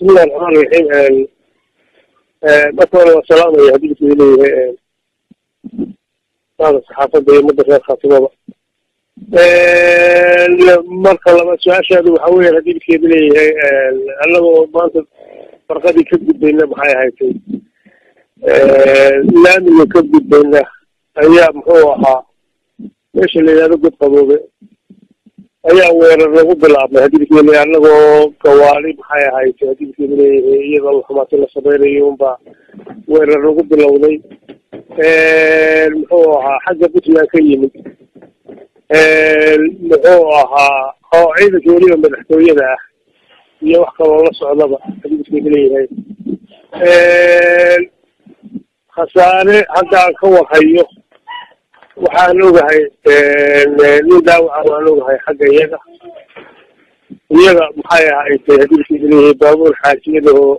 Bismillahi raxmaani raxiim. Marka hore waa salaamaya haddii isuu leeyahay saada saxaafadda iyo ummadda reer Khaatimaba. Marka labaad su-aashaadu waxa weeyaan haddii iskeeda leeyahay, annagoo maanta farqadii ka gudbayna, maxay ahaydtay, laamiga ka gudbayna, ayaa muxuu ahaa meesha la yidhahdo God Qaboobe ayaa weerar lagu bilaabmay haddii iskeeda leeyahay, annagoo gawaari, maxay ahaydtay, haddii iskeeda leeyahay, iyadoo xumaato la sameynayo unbaa weerar lagu bilowday, muxuu ahaa, xagga Puntland ka yimid, muxuu ahaa, oo ciidanka weliba madaxtooyada ah iyo wax kaloo la socdaba haddii iskeeda leeyahay. Khasaare hadda aan ka warhayo, waxaan ogahay nin dhaawaca, waan ogahay xagga iyaga, maxay ahaydtay, haddii iskeeda leeyahay, baabuur xaajiyadahoo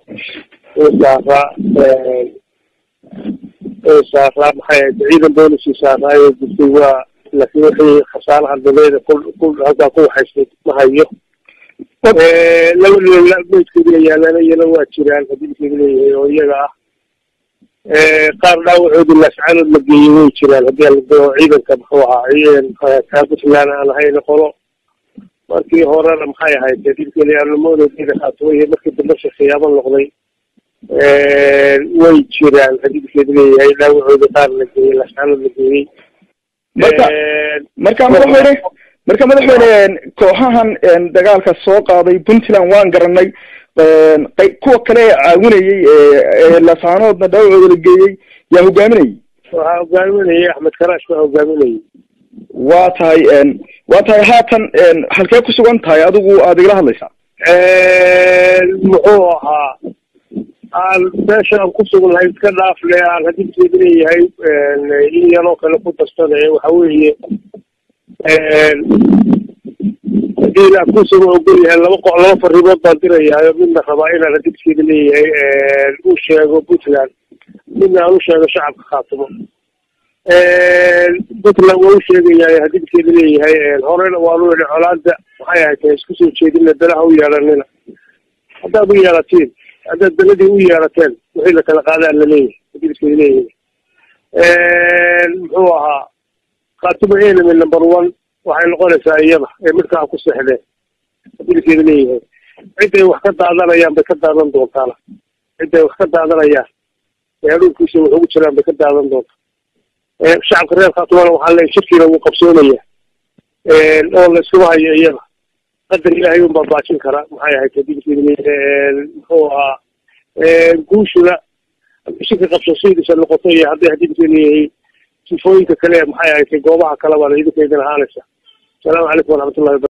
uu saaraa, maxay ahayd, ciidan booliskii saaraayo gurtay waa, laakiin wixii khasaaraha dabeeda ku halkaa ku waxaystay ma hayo. Laba nin meydkoodina yaalaan iyana waa jiraan haddii iskeeda leeyahay, oo iyaga ah. Qaar dhaawacoodii Laascanood la geeyey way jiraan haddii alado ciidanka, muxuu ahaa, kaa Puntland aan ahayn qolo markii horena, maxay ahayd, haddii iskeeda leeyahay, ciidan Khaatuma iyo markii dambe khiyaamo noqday way jiraan haddii iskeeda leeyahay, dhaawacoodii qaar la geeyey Laascanood la geeyey. Marka madaxweyne, kooxahan dagaalka soo qaaday Puntland waan garanay, kuwa kale ee caawinayay ee Laascaanoodna dhaawacooda la geeyey yaa hogaaminayay? Waxaa hogaaminayay Axmed Karaash baa hogaaminayay. Waa tahay. Haatan halkee ku sugan tahay adigu aada igala hadlaysaa? Muxuu ahaa, aan meesha aan ku sugnahay iska dhaafle, aan haddii iskeeda leeyahay in yaroo kale ku darsada ee waxa weeye, haddii ilaa kusuga ogol yahay, laba fariimood baan dirayaayo. Midna rabaa inaan haddii iskeeda leeyahay u sheego Puntland, midna aan u sheego shacabka Khaatimo. Puntland waa u sheegayaay haddii iskeeda leeyahay, horena waanu idhi colaada, maxay ahayd, isku soo jeedina, dalaha u yeelanina. Haddaad u yeelatiin, haddaad daladii u yeelateen, wixii la kala qaadaan laleeyahay haddii iskeeda leeyahay, muxuu ahaa, Khaatimo enemy number one waxay noqonaysaa iyada ee midkaa ku seexdeen haddii iskeeda leeyahay. Cidday wax ka daadanayaan bay ka daadan doontaana, cidday wax ka daadanayaan ee hadhuurkiisa wax ugu jiraan bay ka daadan doontaa. Shacabka reer Khaatimana waxaa leeyahay shirkiina wuu qabsoonaya oo la iskuma hayo iyada, qadar Ilaahay un baa baajin kara, maxay ahayd, haddii iskeeda leeyahay, muxuu ahaa, guushuna shirka qabsashadiisa noqoto iyo haddii iskeeda leeyahay sifooyinka kale, maxay ahayd, goobaha kale baana idinka idin ahaanaysa. Asalaamu calaykum waraxmatullahi.